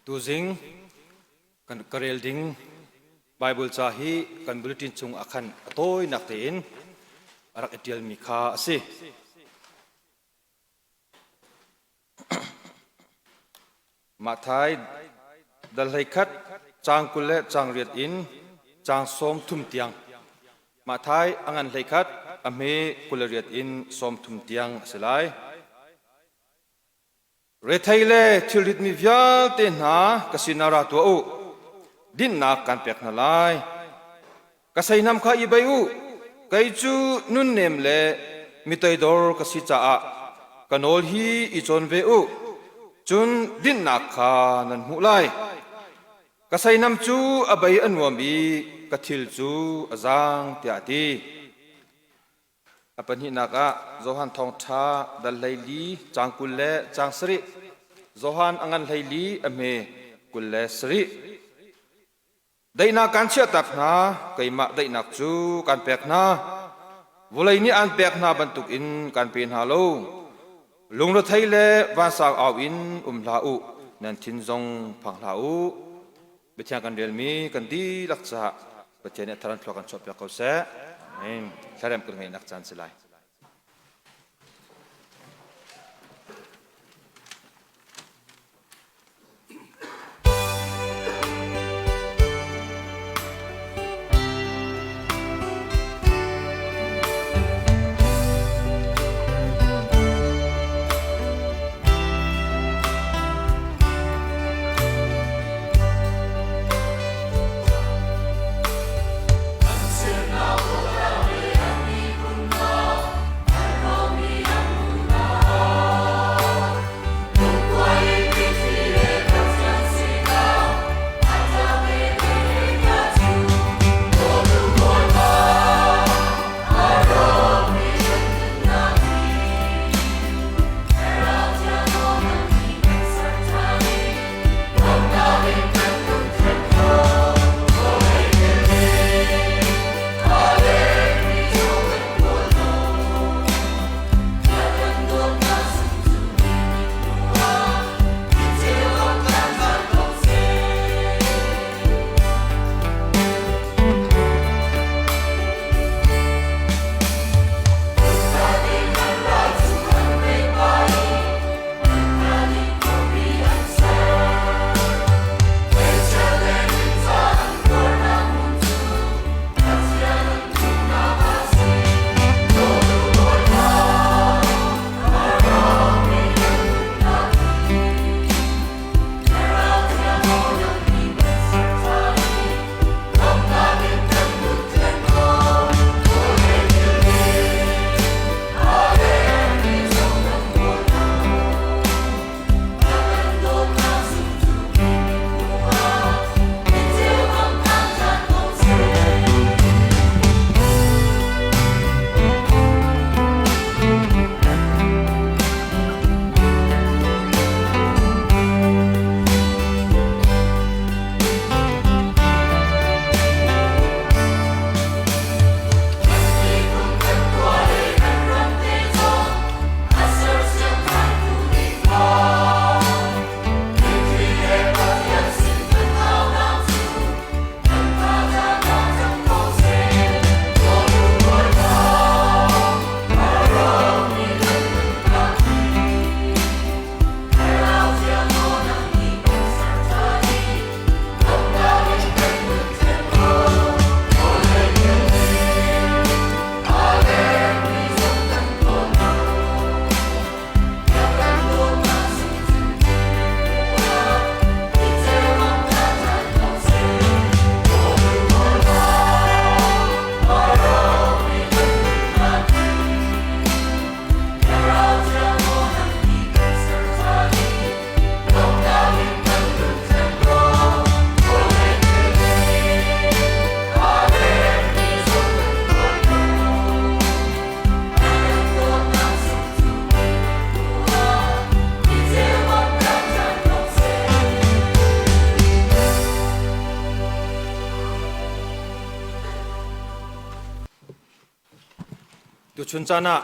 Tuzing kan ka rel ding Bible ca hi kan bulletin chung ah khan a tawinak tein a rak i ṭialmi kha a si. Matthai dal 11 caang 20 le caang 8 in caang 30 tiang. Matthai a ngan 11 a hme 28 in 30 tiang a si lai. Rethei le thilritmi vialte hna ka sinah ra tuah u, dinhnak kan pek hna lai. Ka seihnam kha i bei u, kei cu nunnem le mi toidor ka si caah ka nawl hi i cawn ve u, cun dinhnak kha nan hmuh lai. Ka seihnam cu a bei a nuam i ka thil cu a zaang, tiah a ti. A pahnihnak ah Johan Thawngṭha dal 14 caang 20 le caang 7, Johan a ngan 14 a hme 27. Daihnak kaan chiahtak hna, keimah daihnak cu kaan pek hna. Vawlei nih aan pek hna bantukin kaan pe hna lo. Lungrethei le vansang au in um hlah u, nan thin zong phang hlah u. Biathiang kan relmi kan dihlak caah Pathian nih a thar an thluak kan chuahpiak ko seh. Amen. Thlarem kan ngeihnak caan si lai. Tuchun caan ah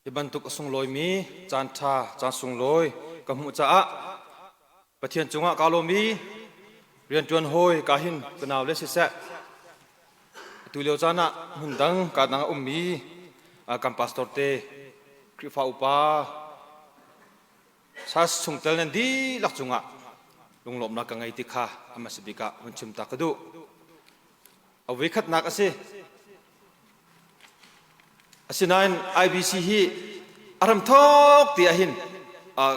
hi bantuk a sunglawimi caan ṭha, caan sunglawi ka hmuh caah. Pathian cungah kaa lawm i rianṭuan hawi ka hin ka nau le siseh atu lio caan ah hmun dang kaa dang a ummi kan pastor te Khrihfa upa SAS chungtel nan dihlak cungah lunglawmhnak ka ngei ti kha a hmasa bik ah hun chim ta ka duh. A voikhatnak a si. Asinain IBC hi a ram thawk ti ahhin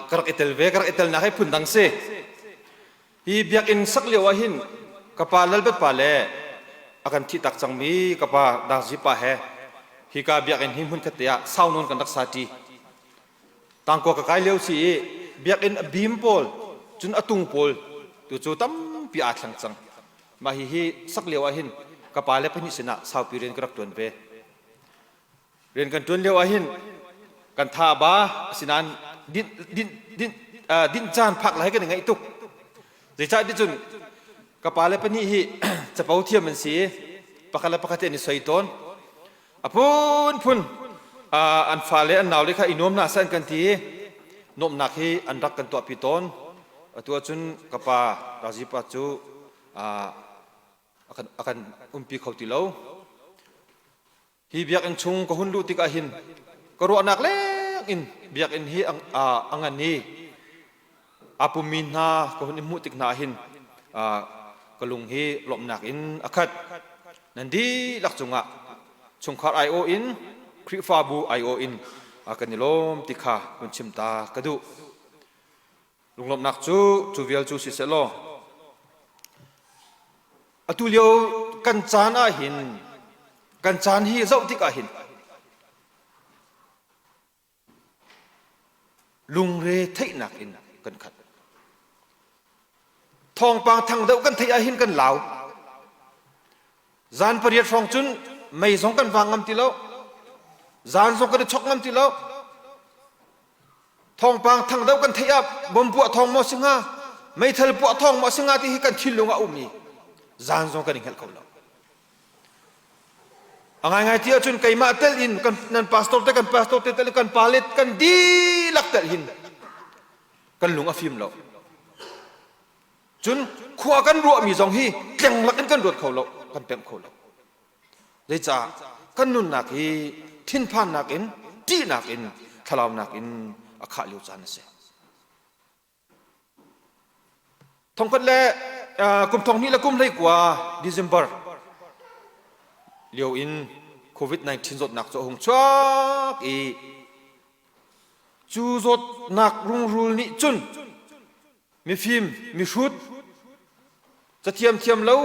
ka rak i tel ve, ka rak i telnak hi phundang si. Hi biakinn sak lio ahhin ka pa Lalbat pa le a kan thih tak cangmi ka pa Dangzi pa he hika biakinn hi hmunkhat te ah sau nawn kan rak sa ṭi. Tangkua ka kai lio si i biakinn a bim pawl cun a tung pawl tu cu tampi aa thleng cang. Mah hihi sak lio ahhin ka pa le pahnih sinah saupi rian ka rak ṭuan ve. Rian kan ṭuan lio ahhin kan tha a ba asinain dinh, dinh, dinh, uh, dinh caan phak lai kan i ngaih tuk. Zeicah ti cun ka pa le pahnih hi capo thiam an si i pakhat le pakhat an i soi tawn. A phunphun uh, an fale an naule kha i nuam hna seh an kan ti i nuamhnak hi an rak kan tuahpi tawn. Atu ahcun ka pa Rajipa cu a kan umpi kho ti lo. Hi biakinn chung ka hun luh tikah hin ka ruahnak leng in biakinn hi a ngan i aa pummi hna ka hun i hmuh tik hna hin ka lung hi lawmhnak in a khat. Nan dihlak cungah chungkhar aiawh in Khrihfabu aiawh in kan i lawm ti kha hun chim ta ka duh. Lunglawmhnak cu cu vial cu si sehlaw atu lio kan caan ah hin kan caan hi zoh tik ah hin lungre theihnak in kan khat. Thawngpang thang deuh kan theih ah hin kan lau. Zan pariat hrawng cun mei zong kan vang ngam ti lo. Zan zong kan i chok ngam ti lo. Thawngpang thang deuh kan theih ah bom puah thawng maw si hnga, meithal puah thawng maw si hnga ti hi kan thinlung ah um i zan zong kan i hngalh kho lo. A ngaingai ti ahcun keimah tel in kan nan pastor te kan pastor te tel in kan pale kan dihlak tel hin kan lung a fim lo. Cun khua kan ruahmi zong hi tleng lak in kan ruat kho lo, kan pemh kho lo. Zeicah kan nunnak hi thinphannak in, ṭihnak in, thlalaunak in a khah lio caan a si. Thongkhat le kum thong hnih le kum hlei kua December lio in COVID-19 zawtnak cu a hung chuak i cu zawtnak rungrul nih cun mifim, mihrut, cathiam thiam lo,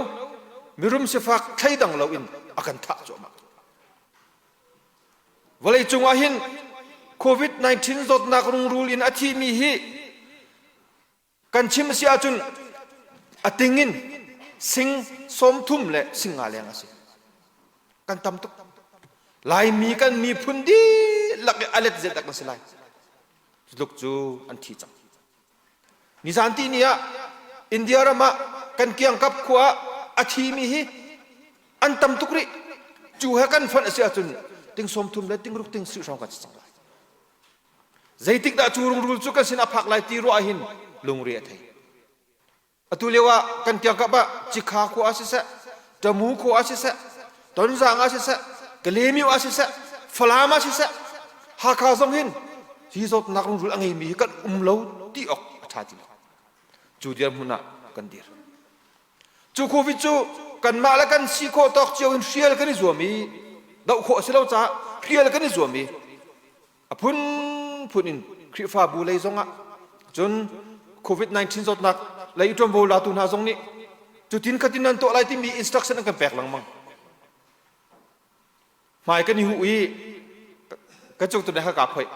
mirum sifak thleidang loin a kan thah cuahmah. Vawlei cung ah hin COVID-19 zawtnak rungrul in a thimi hi kan chim a si ahcun a ting in sing 30 le sing nga leng a si. Kan tam tuk. Laimi kan miphun dihlak i a let zetak kan si lai. Cutluk cu an thi cang. Nizan ti ni ah India ram ah kan kiangkap khua ah a thimi hi an tam tuk rih. Cu he kan fonh a si ahcun ting sawm thum le ting ruk ting si hrawng kan si cang lai. Zeitik dah cu rungrul cu kan sin a phak lai ti ruah hin lungre a thei. Atu lio ah kan kiangkap ah Cikha khua ah siseh, Tamu khua ah siseh, Tonzang ah siseh, Kalemiu ah siseh, Falam ah siseh, Hakha zong hin hi zawtnak rungrul a ngeimi hi kan um lo ti awk a ṭha ti lo. Cu dirhmun ah kan dir. Cu COVID cu kanmah le kan si khawh tawk cio in hrial kan i zuam i doh khawh a si lo caah hrial kan i zuam i A phunphun in Khrihfabu lei zongah cun COVID-19 zawtnak lei i ṭuanvo latu hna zong nih cutin khatin nan tuah lai timi instruction an kan pek lengmang. Hmai kan i huh i kan cung tu kha kaa phoih.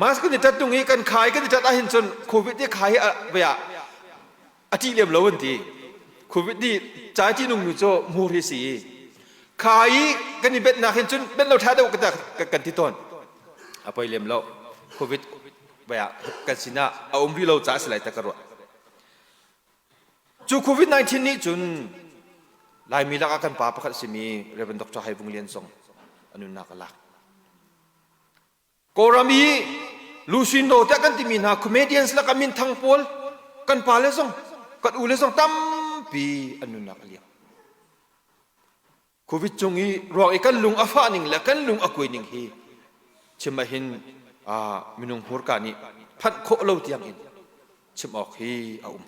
Mask kan i tat tung i kan khai kan i tat ahhin cun COVID i khai hi vei ah a ṭih lem lo an ti. Covid nih cai ṭihnung nu cu hmur hi si i kha i kan i benhnak hin cun benh lo ṭha deuh kan ti tawn. A poi lem lo. Covid baya kan sinah a um rih lo caah si lai ta ka ruah. Cu COVID-19 nih cun Laimi lakah kan pa pakhat a simi Reverend Dr. Hai Vung Lian zong a nunnak a lak. Kawlram i Lucindo tiah kan timi hna comedians lakah minthang pawl kan pale zong kan ule zong tampi an nunnak a liam. Covid cung i ruang i kan lung a fah ning le kan lung a kuai ning hi chim ah hin minung hmurka nih phanh khawh lo tiang in chim awk hi a um.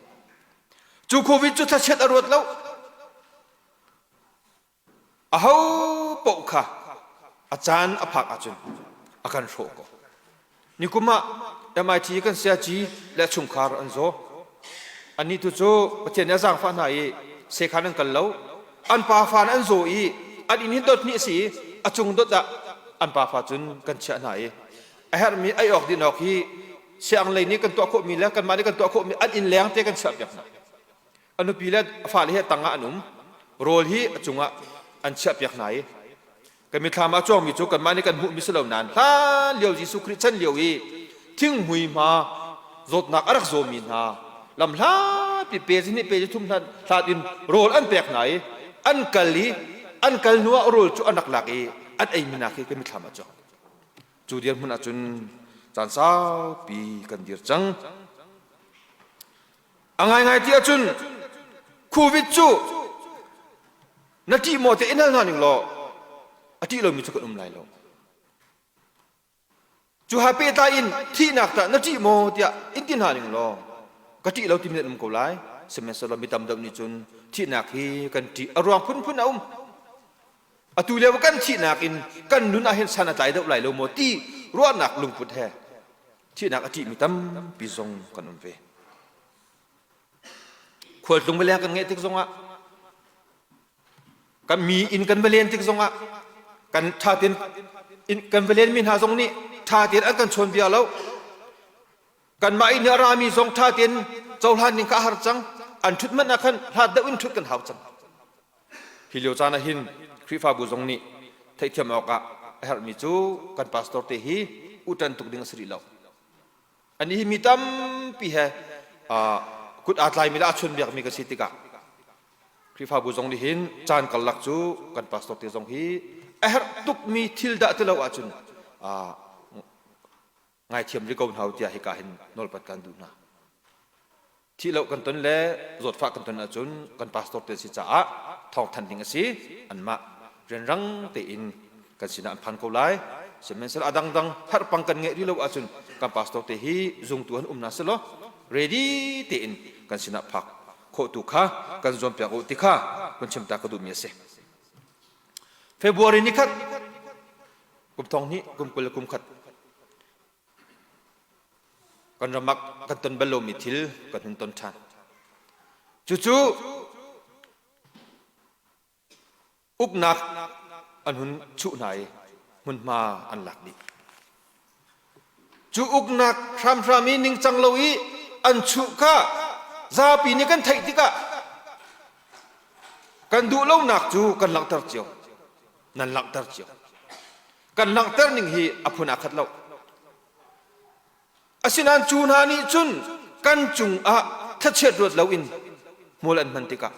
Cu Covid cu thlachiat a ruat lo. Aho paoh kha a caan a phak ahcun a kan hrawh ko. Nikum ah MIT kan siaci le chungkhar an zaw. Annih tu cu Pathian nih a zaangfah hna i sekhan an kal lo. An pafa an zaw i an inn hi dot hnih a si i a cung dot ah an pafa cun kan chiah hna i a herhmi ei awk din awk hi siang lei nih kan tuah khawhmi le kanmah nih kan tuah khawhmi an inn leng te kan chiahpiak hna. A nupi le a fale hi a tang ah an um. Rawl hi a cungah an chiahpiak hna i kan mithlam ah cuangmi cu kanmah nih kan hmuhmi si lo nain hlan lio Jesuh Khrih chan lio i thinghmui hma zawtnak a rak zawmi hna lam hlapi pe zihnih pe thum hlat in rawl an pek hna i an kal i an kal hnu ah rawl cu an rak lak i an eimi nak hi kan mithlam ah cuang cu dirhmun ah cun caan saupi kan dir cang. A ngaingai ti ahcun Covid cu na ṭih maw te in hal hna ning law a ṭih lomi cu kan um lai lo. Cu ha pehtlai in thihnak tah na ṭih maw tiah in ti hna ning law ka ṭih lo timi nan um ko lai. Sihmanhsehlaw mi tam deuh nih cun thihnak hi kan ṭih. A ruang phunphun a um. Atu lio kan thihnak in kan nun ah hin san a tlai deuh lai lo maw ti ruahnak lungput he thihnak a ṭihmi tampi zong kan um ve. Khualtlung va leng kan ngeih tik zongah kan mi inn kan va len tik zongah kan ṭha tein kan va lenmi hna zong nih ṭha tein an kan chawnbia lo. Kanmah inn i a rami zong ṭha tein cohlan ning kha a har cang. An ṭhut hmanh ah khan hlat deuh in ṭhut kan hau cang. Hi lio caan ah hin Khrihfabu zong nih theihthiam awkah a herhmi cu kan pastor te hi uṭan tuk ding a si rih lo. Anih hi mi tampi he kut aa tlaimi le aa chawnbiakmi kan si tikah Khrihfabu zong nih hin caan karlak cu kan pastor te zong hi a herh tukmi thil dah ti lo ahcun ngaithiam rih ko hna u tiah hika hin nawlpat kan duh hna. Thih lo kan ton le zawtfah kan ton ahcun kan pastor te si caah thawngthanh ding a si. Anmah rianrang tein kan sinah an phan ko lai. Sihmanhsehlaw a dangdang herhpang kan ngeih rih lo ahcun kan pastor te hi zungtu han um na selaw ready tein kan sinah phak khawh tu kha kan zuampiak u ti kha kun chimta ka duhmi a si. February ni khat kum thong hnih kum 20 le kum khat Kan ram ah kan ton bal lomi thil kan hun ton ṭhan. Cucu uknak an hun chuh hna i hmunhma an lak dih. Cu uknak hramhram i ningcang lo i an chuh kha zapi nih kan theih tikah kan duh lonak cu kan langhter cio. Nan langhter cio. Kan langhter ning hi a phun aa khat lo. Asinain cu hna nih cun kan cungah thlachiat ruat loin hmual an hman tikah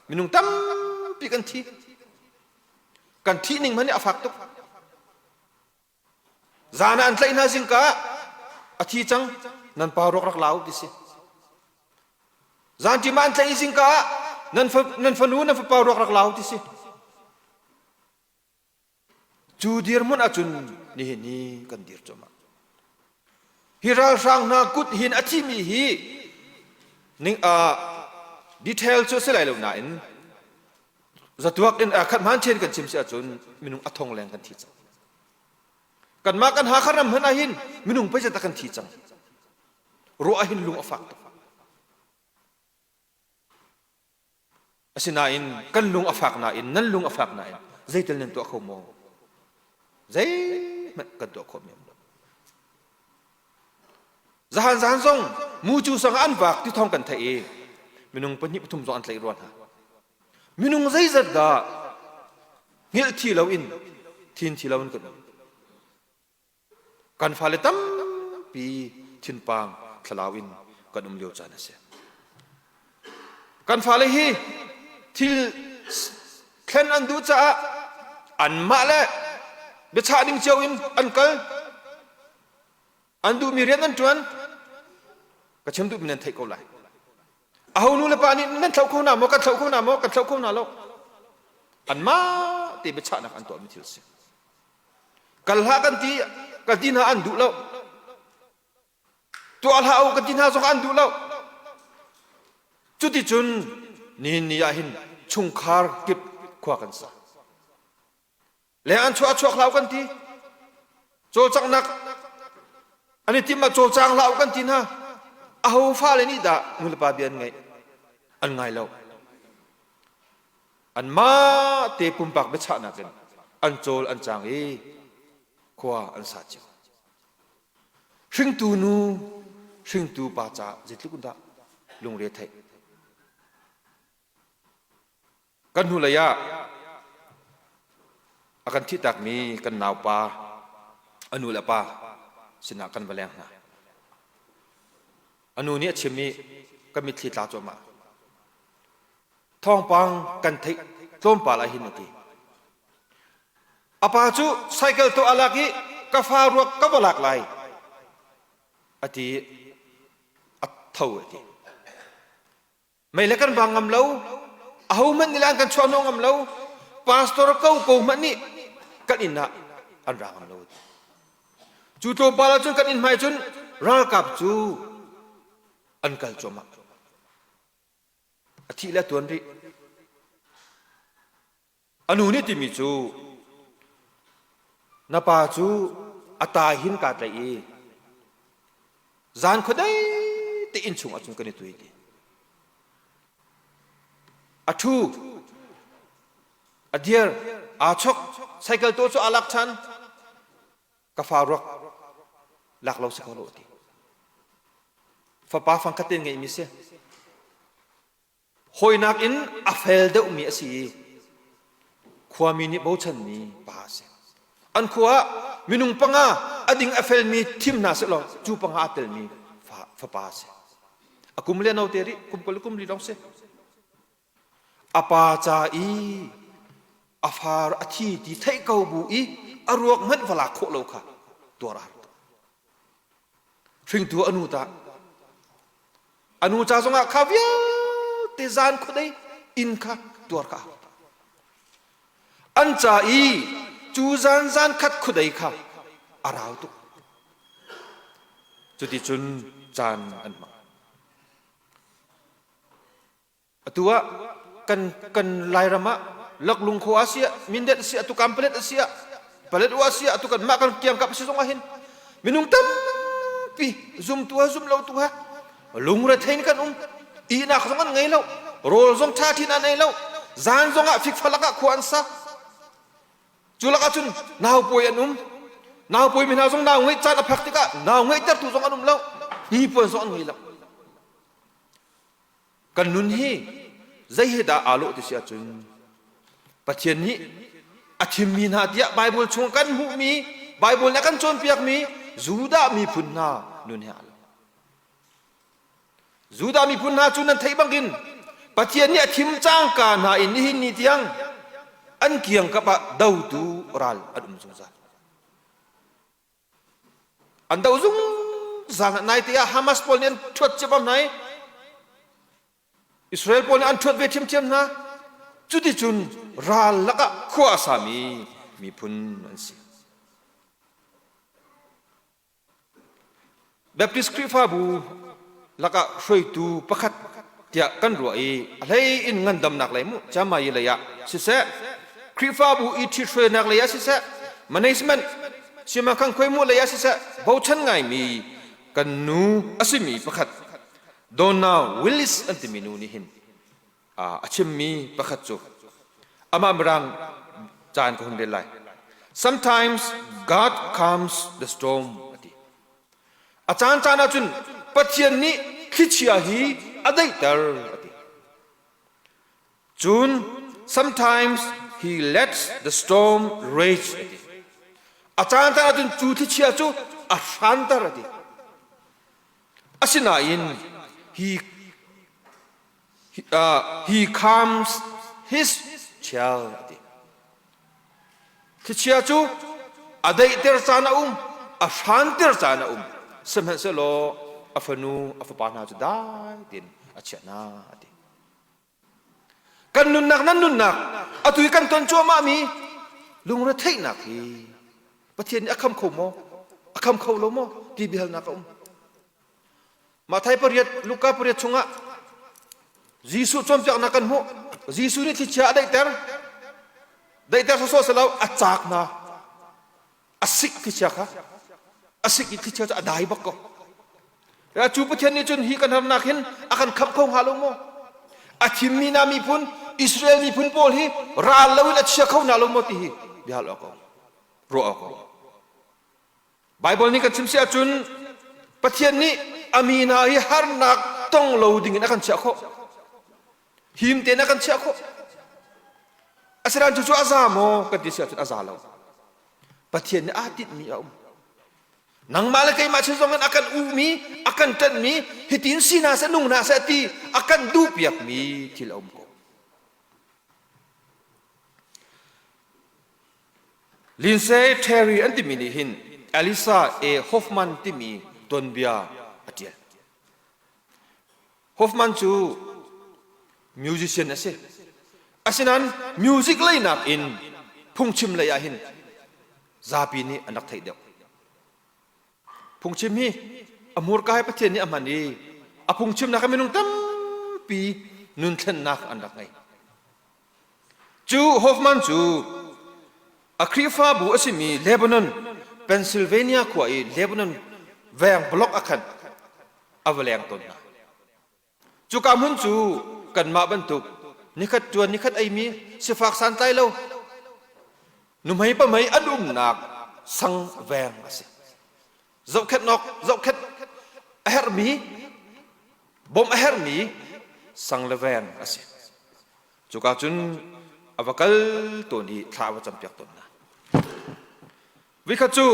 minung tampi kan thi. Kan thih ning hmanh nih a fak tuk. Zan ah an tlaih hna zingka ah a thi cang nan pa ruak rak la u ti si. Zanṭim ah an tlaih i zingka ah nan fanu nan fapa ruak rak la u ti si. Cu dirhmun ahcun nihin hi kan dir cuahmah. Hi ralhrang hna kut hin a thimi hi ning uh, detail cu a si lai lo nain zatuak in khat hmaan ṭhen kan chim si ahcun minung a thong leng kan thi cang. Kanmah kan Hakha ram hmanh ah hin minung peizat kan thi cang. Ruah ah hin lung a fak tuk. Asinain kan lung a fak nain nan lung a fak nain zeitel nan tuah kho maw? Zeihmanh kan tuah khawh mi um lo. Zahan zan zong mucu sang an vak ti thawng kan theih i minung pahnih pathum zong an tlaih rua hna. Minung zeizat dah hngilh thi loin thin thi loin kan um. Kan fale tampi thinpang thlalau in kan um lio caan a si. Kan fale hi thil thlen an duh caah anmah le biachah ding cio in an kal. An duhmi rian an ṭuan. Ka chim duhmi nan theih ko lai. Aho nu le pa nih nan thloh kho hna maw? Kan thloh kho hna maw? Kan thloh kho hna lo. Anmah te biachahnak an tuahmi thil si. Kal hlah kan ti, kan ti hna an duh lo. Tuah hlah u kan ti hna zong an duh lo. Cuticun nihin ni ah hin chungkhar kip khua kan sa. Leng an chuah chuak hlah u kan ti. Cawlcanghnak an i timh ah cawlcang hlah u kan ti hna. Aho fale nih dah nulepa bia an ngaih? An ngai lo. Anmah te pumpak biachahnak in an cawl an cang i khua an sa cio. Hringtu nu, hringtu pa caah zeitluk in dah lungre theih. Kan hnulei ah a kan thihtakmi kan naupa a nu le a pa sinah kan va leng hna. A nu nih a chim i ka mitthli tla cuahmah. Thawngpang kan theih tlawmpal ah hin a ti. A pa cu cycle to a lak i ka fa ruak ka va lak lai a ti i a tho a ti. Mei le kan vang ngam lo. Ahohmanh nih le an kan chuahhnawh ngam lo. Pastor ko ko hmanh nih kan inn ah an ra ngam lo. Cu tlawmpal ahcun kan inn hmai cun ralkap cu an kal cuahmah. A thih le a tuan rih. A nu nih timi cu na pa cu a ta hin kaa tlaih i zan khuadei te inn chung ahcun kan i tui ti. A ṭhu, a dir, aa chok, cycle to cu aa lak ṭhan. Ka fa ruak lak lo si ko lo ti. Fapa fangkhat te ngeihmi si. Hawinak in a fel deuhmi a si i khuami nih bochanmi pa a si. An khua ah minung panga a ding a felmi thim hna sehlaw cu panga aa telmi fapa a si. A kum le note rih, kum kul kum li lawng si. A pa ca i a far a thi ti theih ko bu i a ruak hmanh va lak khawh lo kha tuar a har tuk. Hringtu a nu tah A nu ca zongah kha vialte zan khuadei inn kha tuar kha an ca i cu zan zan khat khuadei kha a rau tuk. Cuticun caan an hmang. Atu ah kan kan Lairam ah Laklung khua a si ah Mindat a si ah tukam palet a si ah Paletwa a si ah atu kan mah kan kiangkap a si zong ah hin minung tampi zumtu ha zum lo tu ha lungrethei in kan um ihnak zong an ngei lo rawl zong ṭha ṭhin an ei lo zan zong ah fikfalak ah khua an sa cu lakah cun naupawi an um naupawi mi hna zong nau ngeih caan a phak tikah nau ngeihtertu zong an um lo hnipuan zong an ngei lo Kan nun hi zei he dah aa lawh ti si ahcun Pathian nih a thimmi hna tiah Baibal chung kan hmuhmi Baibal nih a kan cawnpiakmi Judah miphun hna nun he aa lo. Judah miphun hna cu nan theih bangin Pathian nih a thim cangka hna in nihin ni tiang an kiangkap ah dotu ral an um zungzal. An do zungzal hna. Naite ah Hamas pawl nih an ṭhuat ciammam hna i Israel pawl nih an ṭhuat ve ṭhiamṭhiam hna. Cuticun ral lakah khua a sami miphun an si. Baptist Khrihfabu lakah hruaitu pakhat tiah kan ruah i a hlei in ngandamnak lei mu Jamai lei ah siseh Khrihfabu i ṭhithruainak lei ah siseh management simakhang khuaimu lei ah siseh bochan ngaimi kan nu a simi pakhat Donna Willis an timi nu nih hin a chimmi pakhat cu amah mirang caan ka hun rel lai sometimes God calms the storm a ti A caancaan ahcun Pathian nih thlichia hi a daihter a ti. Cun sometimes he lets the storm rage a ti. A caancaan ahcun cu thlichia cu a hranter a ti. Asinain he, uh, he calms his child a ti. Thlichia cu a daihter caan a um, a hranter caan a um. Sihmanhsehlaw a fanu a fapa hna cu dai tein a chiah hna a ti. Kan nunnak nan nunnak atu i kan ton cuahmahmi lungretheihnak hi Pathian nih a kham kho maw? A kham kho lo maw? ti biahalnak a um. Matthai pariat, Luka pariat chungah Jesuh cawnpiaknak kan hmuh. Jesuh nih thlichia a daihter. Daihter sawsawh si lo, a caak hna. A sik thlichia kha. A sik i thlichia cu a dai bak ko. Cu Pathian nih cun hi kan harnak hin a kan khamh kho hnga lo maw? A thimmi na miphun Israel miphun pawl hi ral loin a chia kho hna lo maw ti hi bia hal awk a um. Ruah awk a um. Baibal nih kan chim si ahcun Pathian nih a mi hna hi harnak tong lo dingin a kan chiah khawh. Him tein a kan chiah khawh. Asinain cucu a za maw kan ti si ahcun a za lo. Pathian nih aa tinhmi a um. Nangmah le keimah chin zong in a kan uhmi, a kan ṭanhmi, hitin si hna seh, nung hna seh ti a kan duhpiakmi thil a um ko. Lindsay Terry an timi nih hin Elisa A. Hoffman timi tuanbia a ṭial. Hoffman cu musician a si. Asinain music lei nakin phungchim lei ah hin zapi nih an rak theih deuh. Phungchim hi a hmurka he Pathian nih a hman i a phungchimnak ah minung tampi nun thlennak an rak ngei. Cu Hoffman cu a Khrihfabu a simi Lebanon, Pennsylvania khua i Lebanon veng block ah khan a va leng tawn hna. Cuka hmun cu kanmah bantuk nikhat ṭuan nikhat eimi sifak santlai lo nuhmei pamei an umnak sang veng a si. Zohkhenh awk zohkhenh a herhmi bawmh a herhmi sang le veng a si. Cuka cun a va kal tawn i thla a va campiak tawn hna. Vikhat cu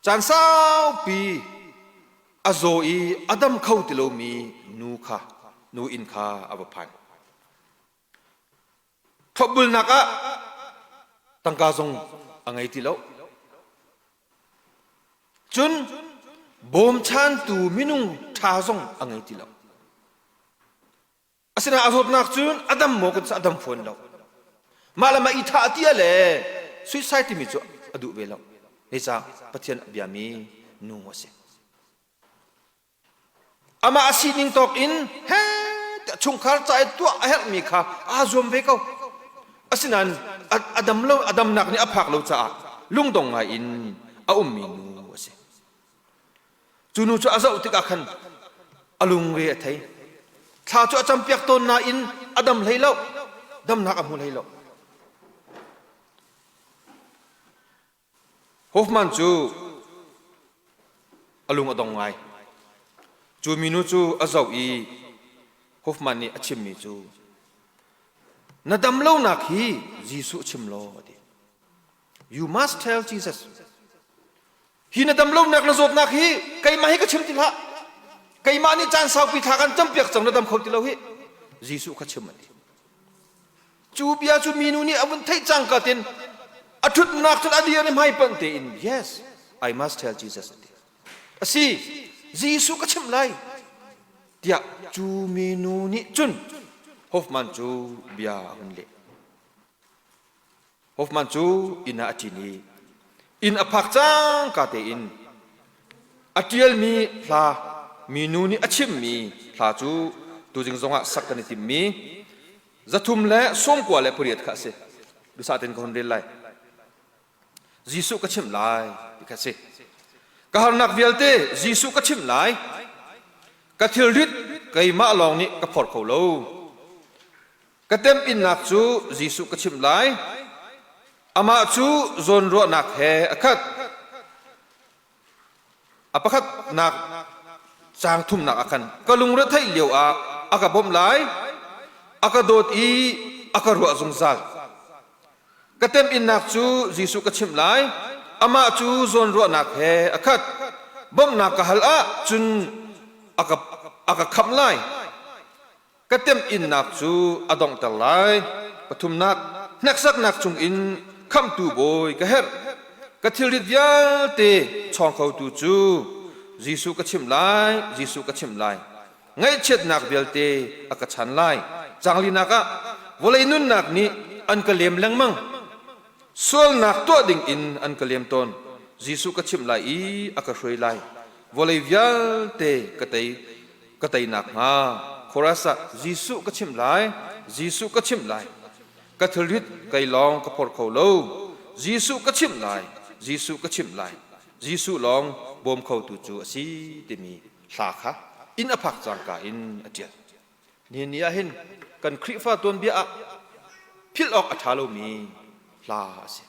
caan saupi a zaw i a dam kho ti lomi nu kha nu inn kha a va phan. Thlopbulnak ah tangka zong a ngei ti lo. Cun bawmchantu minung ṭha zong a ngei ti lo. Asinain a zawtnak cun a dam maw kan a dam fawn lo. Mah le mah i thah ti le suicide timi cu a duh ve lo. Zeicah Pathian a biami nu a si. Amah a sining tawk in he tiah chungkhar ca i tuah a herhmi kha aa zuam ve ko. Asinain a dam lo a damnak nih a phak lo caah lungdong ngai in a ummi nu a si. Cu nu cu a zoh tikah khan a lungre a thei. Thla cu a campiak tawn nain a dam hlei lo. Damnak a hmu hlei lo. Hoffman cu a lung a dong ngai. Cu minu cu a zoh i Hoffman nih a chimmi cu na dam lonak hi Jesuh chim law a ti. You must tell Jesus. Hi na dam lonak na zawtnak hi keimah hi ka chim ti hlah. Keimah nih caan saupi thla kan campiak cang na dam kho ti lo hi. Jesuh kha chim a ti. Cu bia cu minu nih a vun theih cangka tin a ṭhutnak cun a dir i hmaipanh tein yes I must tell Jesus a ti. A si Jesuh ka chimh lai tiah cu minu nih cun Hoffman cu bia a hun leh. Hoffman cu inn ah a ṭin i inn a phak cangka tein a ṭialmi hla minu nih a chimmi hla cu tuzing zongah sak kan i timmi 398 kha a si. Duhsah tein ka hun rel lai. Jesuh ka chimh lai ti kha a si. Ka harnak vialte Jesuh ka chimh lai. Ka thilrit keimah lawng nih ka phor kho lo. Ka temhinnak cu Jesuh ka chimh lai. Amah cu zawnruahnak he a khat. A pakhatnak caang thumnak ah khan ka lungretheih lio ah a ka bawmh lai, a ka dawt i a ka ruah zungzal. Ka temhinnak cu Jesuh ka chimh lai, amah cu zawnruahnak he a khat. Bawmhnak ka hal ah cun a ka, a ka khamh lai. Ka temhinnak cu a donghter lai. Pathumnak, hneksaknak chungin khamhtu bawi ka herh. Ka thilrit vialte chawng khotu cu Jesuh ka chimh lai, Jesuh ka chimh lai. Ngaihchiatnak vialte a ka chan lai. Canglinak ah vawlei nunnak nih an ka lem lengmang. Sualnak tuah ding in an ka lem tawn. Jesuh ka chimh lai i a ka hruai lai. Vawlei vialte ka tei ka tei nakhnga. Chorus ah Jesuh ka chimh lai, Jesuh ka chimh lai. Ka thilrit kei lawng ka phor kho lo. Jesuh ka chimh lai, Jesuh ka chimh lai. Jesuh lawng bawm khotu cu a si timi hla kha inn a phak cangka in a ṭial. Nihin ni ah hin kan Khrihfa tuanbia ah philh awk a ṭha lomi hla a si.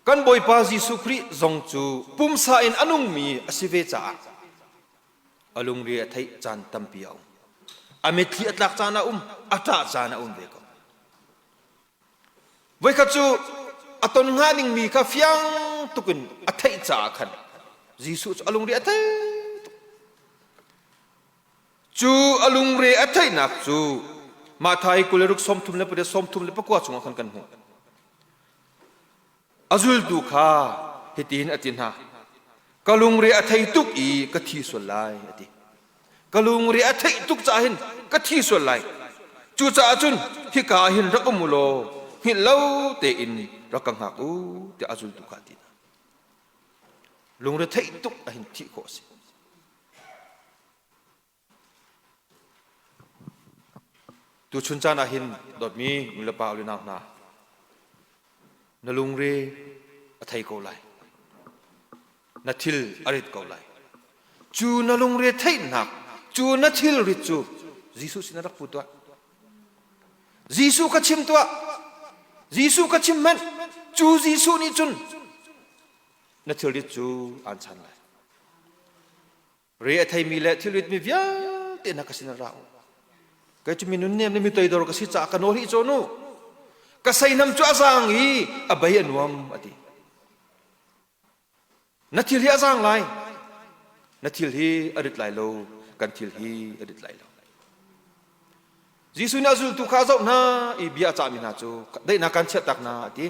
Kan Bawipa Jesuh Khrih zong cu pumsa in a nungmi a si ve caah a lungre a theih caan tampi a um. A mitthli a tlak caan a um, a ṭah caan a um ve ko. Voikhat cu a ton hnga dingmi kha fiang tukin a theih caah khan Jesuh cu a lungre a thei tuk. Cu a lungre a theihnak cu Matthai 26 33 34 chungah khan kan hmuh. A zultu kha hitin a ti hna, Ka lungre a thei tuk i ka thi sual lai, a ti. Ka lungre a theih tuk caah hin ka thi sual lai. Cucaah cun hika ah hin rak um u law hngilh lo tein rak ka hngak u, tiah a zultu kha a ti hna. Lungre theih tuk ah hin thih khawh a si. Tuchun caan ah hin dawtmi nulepa unau hna, na lungre a thei ko lai. Na thil a rit ko lai. Cu na lungre theihnak, cu na thil rit cu Jesuh sin rak pu tuah. Jesuh ka chim tuah. Jesuh ka chim hmanh. Cu Jesuh nih cun na thilrit cu aan chan lai. Re a theimi le thilritmi vialte na ka sin ra u. Kei cu mi nunnem le mi toidor ka si caah ka nawl hi cawn u. Ka seinam cu a zaang i a bei a nuam a ti. Na thil hi a zaang lai. Na thil hi a rit lai lo. Kan thil hi a rit lai lo. Jesuh nih a zultu kha a zoh hna i bia a cahmi hna cu daihnak kan chiahtak hna a ti.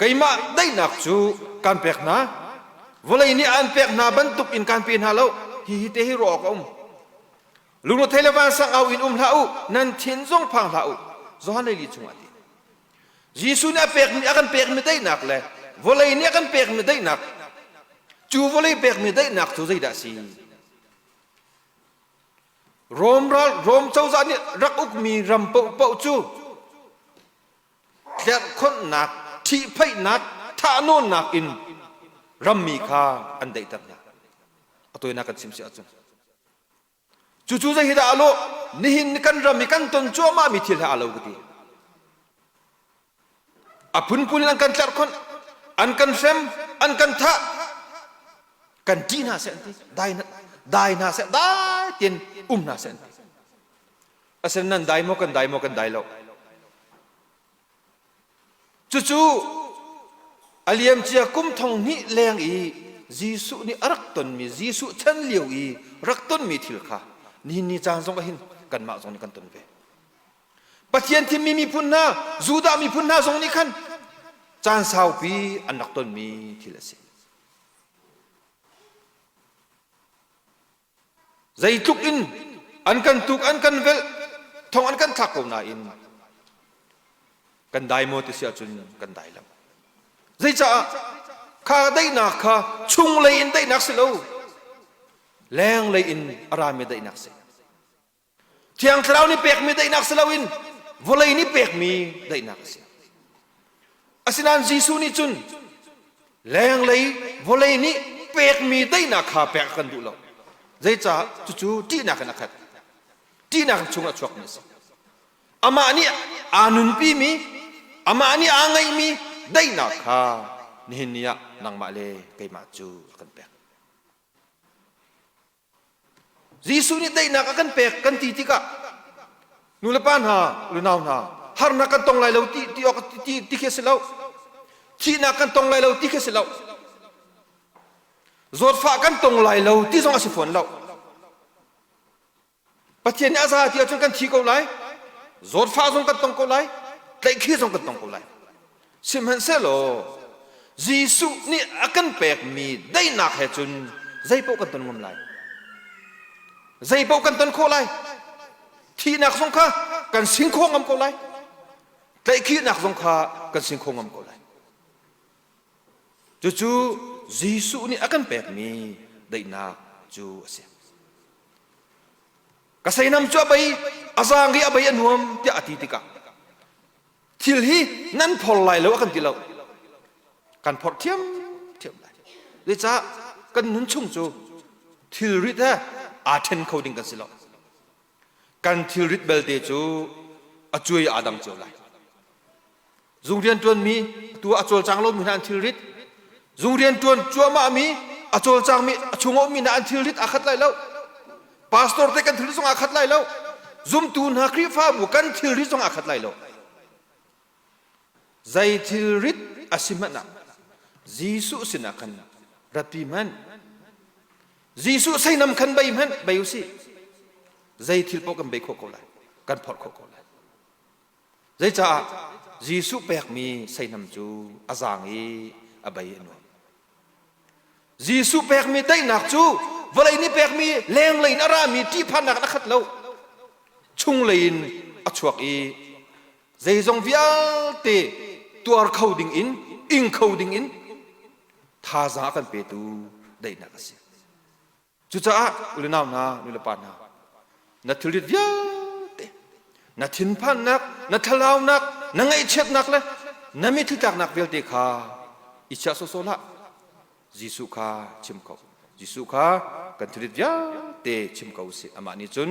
Keimah daihnak cu kan pek hna. Vawlei nih an pek hna bantuk in kan pe hna lo. Hihi te hi ruah awk a um. Lungrethei le vansang au in um hlah u, nan thin zong phang hlah u. Johan lei li chungah ti. Jesuh nih a pekmi a kan pekmi daihnak le vawlei nih a kan pekmi daihnak cu vawlei pekmi daihnak cu zeidah a si? Rom ral Rom cozah nih rak ukmi ram paohpaoh cu tlerhkhonhnak, ṭhihphaihnak, thahnawnnak in rammi kha an daihter hna. A tawinak kan chim si ahcun. Cucu zei hi dah a lawh? Nihin kan ram i kan ton cuahmahmi thil he aa lo ka ti. A phunphun in an kan tlerhkhonh, an kan hrem, an kan thah. Kan ṭih hna seh an ti. Dai, dai hna seh, dai tein um hna seh an ti. Asinain nan dai maw kan dai maw kan dai lo. Cucu a liamcia kum thong hnih leng i Jesuh nih a rak tonmi Jesuh chan lio i rak tonmi thil kha nihin ni caan zong ah hin kanmah zong nih kan ton ve. Pathian thimmi miphun hna, Judah miphun hna zong nih khan caan saupi an rak tonmi thil a si. Zeitluk in an kan tuk, an kan velh, thong an kan thlak ko nain kan dai maw ti si ahcun kan dai lo. Zeicaah? Kha daihnak kha chunglei in daihnak si lo, lenglei in a rami daihnak si. Thiang Thlarau nih pekmi daihnak si loin vawlei nih pekmi daihnak a si. Asinain Jesuh nih cun lenglei vawlei nih pekmi daihnak kha pek a kan duh lo. Zeicah? Cucu ṭihnak in a khat. Ṭihnak chung a chuakmi a si. Amah nih aa nunpimi, amah nih aa ngeihmi daihnak kha nihin ni ah nangmah le keimah cu a kan pek. Jesuh nih daihnak a kan pek kan ti tikah nulepa hna, unau hna, harnak kan tong lai lo ti ti awk ti ti khi a si lo. Thihnak kan tong lai lo ti khi a si lo. Zawtfah kan tong lai lo ti zong a si fawn lo. Pathian nih a za ti ahcun kan thi ko lai. Zawtfah zong kan tong ko lai. Tlaihkhih zong kan tong ko lai. Sihmanhsehlaw Jesuh nih a kan pekmi daihnak he cun zeipaoh kan ton ngam lai. Zeipaoh kan ton khawh lai. Thihnak zong kha kan sing khawh ngam ko lai. Tlaihkhihnak zong kha kan sing khawh ngam ko lai. Cucu Jesuh nih a kan pekmi daihnak cu a si. Ka seinam cu a bei, a zaang i a bei a nuam tiah a ti tikah thil hi nan phor lai lo a kan ti lo. Kan phorh thiamthiam lai. Zeicah kan nun chung cu thilrit he aa ṭhen kho ding kan si lo. Kan thilrit belte cu a cuai aa dang cio lai. Zung rianṭuanmi tu a cawlcang lomi hna an thilrit, zung rianṭuan cuahmahmi a cawlcangmi a chung a ummi hna an thilrit aa khat lai lo. Pastor te kan thilrit zong aa khat lai lo. Zumtu hna Khrihfabu kan thilrit zong aa khat lai lo. Zei thilrit a si hmanh ah Jesuh sinah khan ratpi hmanh. Jesuh seinam khan bei hmanh bei usih. Zei thil paoh kan bei khawh ko lai. Kan phorh khawh ko lai. Zeicah Jesuh pekmi seihnam cu a zaang i a bei a nuam. Jesuh pekmi daihnak cu vawlei nih pekmi lenglei in a rami ṭihphannak in a khat lo. Chunglei in a chuak i zeizong vialte tuar kho ding in, ing kho ding in thazaang a kan petu daihnak a si. Cucaah u le nau hna, nu le pa hna, na thilrit vialte, na thinphannak, na thlalaunak, na ngaihchiatnak le na mitthli tlaknak vialte kha i chiah sawsawh hlah. Jesuh kha chim ko. Jesuh kha kan thilrit vialte chim ko usih. Amah nih cun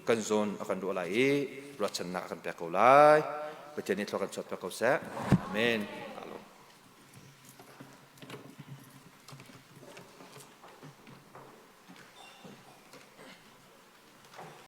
kan zawn a kan ruah lai i ruahchannak a kan pek ko lai. Pathian nih thlua kan chuahpiak ko seh. Amen.